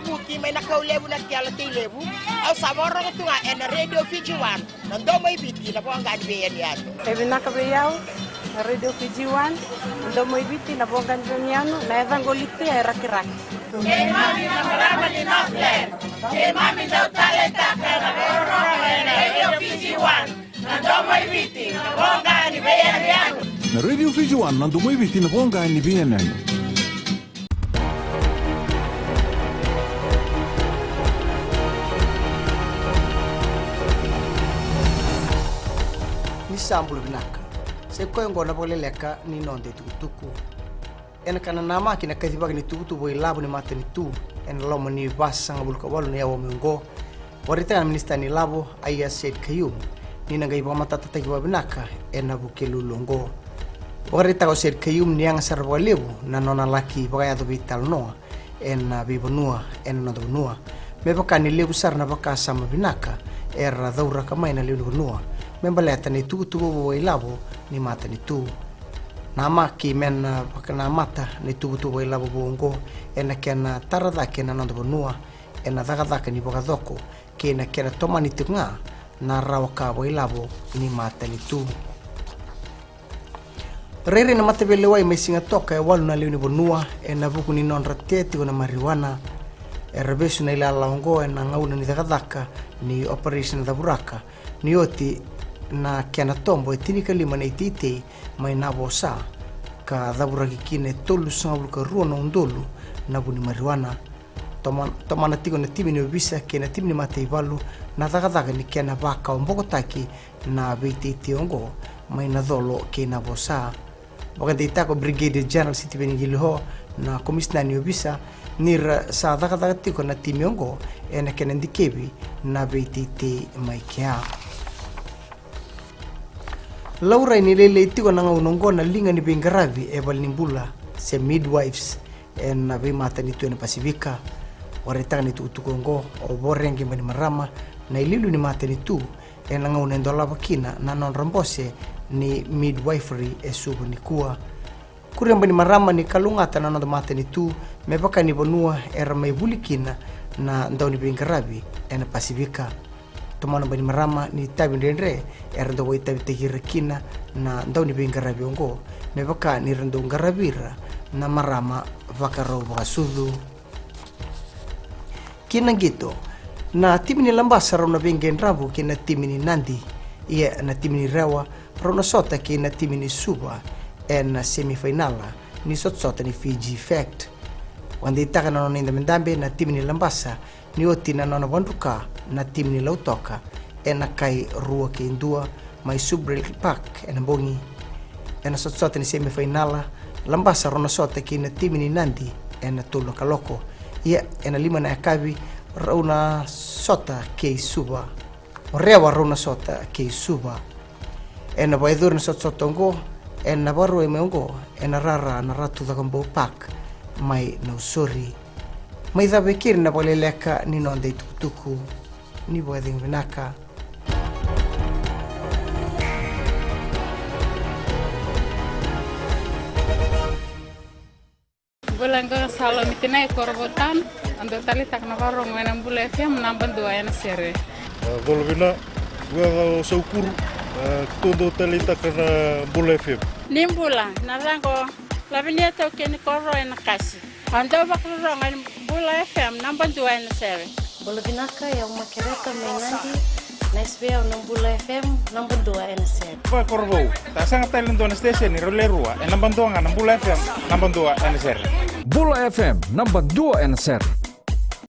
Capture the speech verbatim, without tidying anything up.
Kuti mai na kau levu na kela tei levu. Au sa vakarorogo tu ga ena Radio Fiji One, na domo i Viti, na voqa ni veiyanuyanu. E vinaka vei au na Radio Fiji One, na domo i Viti, na voqa ni veiyanuyanu, na yacaqu o Litia e Rakiraki. Keimami na marama ni Northland, keimami dau taleitaka na vakarorogo ena Radio Fiji One, na domo i Viti, na voqa ni veiyanuyanu. Na Radio Fiji One, na domo i Viti, na voqa ni veiyanuyanu. Ni sa bula vinaka. Sa i koya oqo na vakaleleka ni noda itukutuku. Ena kena namaki na kacivaki ni tuvatuva i lavo ni matanitu ena loma ni vasagavulu ka walu na aua mai oqo, vakaraitaka na minisita ni lavo, Aiyaz Sayed-Khaiyum, ni na qai vakamatatataki vakavinaka ena Vukelulu oqo. Vakaraitaka o Sayed-Khaiyum ni yaga sara vakalevu na nona laki vakayaco veitalanoa ena veivanua ena noda vanua, me vaka ni levu sara na vakasama vinaka era cauraka mai na lewe ni vanua me baleta na ituvatuva vou i lavo ni matanitu. Namaki me na vakanamata na ituvatuva i lavo vou oqo ena kena tara cake na noda vanua ena cakacaka ni vakacoko kei na kena tomani tiko ga na rawa ka vakailavo ni matanitu. Rairai na mataveilewai mai Sigatoka e walu na lewe ni vanua ena vuku ni nodra tea tiko na marijuana. Era vesu na ilala oqo ena gauna ni cakacaka ni Operation Cavuraka, ni oti na kena tobo e tinikalima na iteitei mai Navosa, ka cavuraki kina e tolusagavulu ka rua na udolu na vu ni marijuana. Toma-, tomana tiko na timi ni ovisa kei na timi ni mataivalu na cakacaka ni kena vakawabokotaki na veiteitei oqo mai Nacolo kei Navosa. Vakadeitaka o Brigadier General Sitiveni Qiliho, na komisina ni ovisa, ni ra sa cakacaka tiko na timi oqo ena kena dikevi na veiteitei mai kea. Laurai ni lailai tiko na gauna oqo na liga ni veiqaravi e valenibula se midwives ena veimatanitu ena Pasifika. Vakaraitaka na itukutuku oqo o Voreqe Bainimarama, na iliuliu ni matanitu, ena gauna e dolava kina na nodra bose ni midwifery e Suva nikua. Kuria Bainimarama ni kalougata na noda matanitu me vaka ni vanua era mai vuli kina na dauniveiqaravi ena Pasifika. Tomana Bainimarama ni itavi dredre era dau vakaitavitaki ira kina na dauniveiqaravi oqo me vaka ni ra dau qaravi ira na marama vakarau vakasucu. Ki na qito, na timi ni Labasa rau na veiqedravu kei na timi ni Nadi. Ia na timi ni Rewa rau na sota kei na timi ni Suva ena semifainala ni sotasota ni Fiji Fact. Vakadeitaka na nona idabedabe na timi ni Labasa ni oti na nona vakadruka na timi ni Lautoka ena kai rua kei dua mai Subrail Park ena bogi. Ena sotasota ni semifainala, Labasa rau na sota kei na timi ni Nadi ena tolu na kaloko. Ia ena lima na yakavi rau na sota kei Suva. O Rewa rau na sota kei Suva. Ena vakayacori na sotasota oqo ena Vakarauwai mai oqo ena rara na Ratu Cakobau Park mai Nausori. Mai cava e keri na vakaleleka ni noda itukutuku. Ni vakacegu vinaka. Bula, qo Salomi Tinai, Korovou Town. Au dau taleitaka na vakarorogo ena Bula F M, naba dua ena sere. A, Colovina, Gueca o Saukuru, a, keitou dau taleitaka na Bula F M. Ni bula, na yacaqu o Lavinia Taukei ni Koro ena Kasi. Au dau vakarorogo ena Bula F M, naba dua ena sere. Bula vinaka, o yau Makereta mai Nadi. Nice vei au na Bula F M, naba dua ena sere. Vakakorovou, sa sega tale e dua na station e rau le rua, e naba dua ga na Bula F M, naba dua ena sere. Bula F M, naba dua ena sere.